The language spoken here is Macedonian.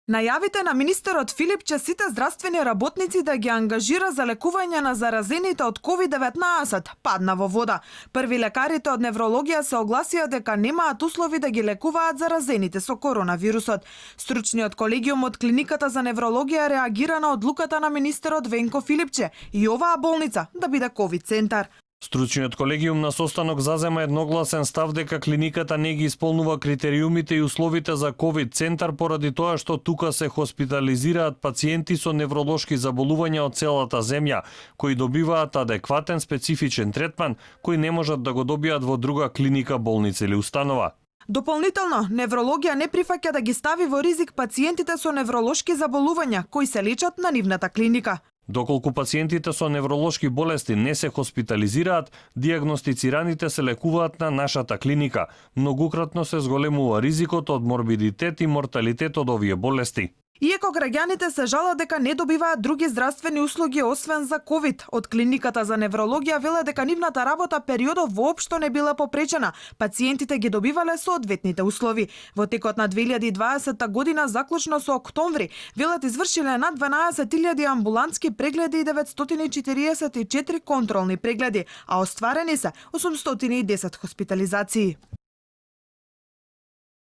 Најавите на министерот Филипче сите здравствени работници да ги ангажира за лекување на заразените од COVID-19 падна во вода. Први лекарите од неврологија се огласија дека немаат услови да ги лекуваат заразените со коронавирусот. Стручниот колегиум од клиниката за неврологија реагира на одлуката на министерот Венко Филипче и оваа болница да биде ковид центар. Стручниот колегиум на состанок зазема едногласен став дека клиниката не ги исполнува критериумите и условите за ковид центар поради тоа што тука се хоспитализираат пациенти со невролошки заболувања од целата земја, кои добиваат адекватен специфичен третман кој не можат да го добијат во друга клиника, болница или установа. Дополнително, неврологија не прифаќа да ги стави во ризик пациентите со невролошки заболувања кои се лечат на нивната клиника. Доколку пациентите со невролошки болести не се хоспитализираат, диагностицираните се лекуваат на нашата клиника. Многукратно се зголемува ризикот од морбидитет и морталитет од овие болести. Иако граѓаните се жалат дека не добиваат други здравствени услуги освен за ковид, од клиниката за неврологија веле дека нивната работа периодов воопшто не била попречена. Пациентите ги добивале соодветните услови. Во текот на 2020 година, заклучно со октомври, велат извршиле над 12.000 амбулантски прегледи и 944 контролни прегледи, а остварени се 810 хоспитализации.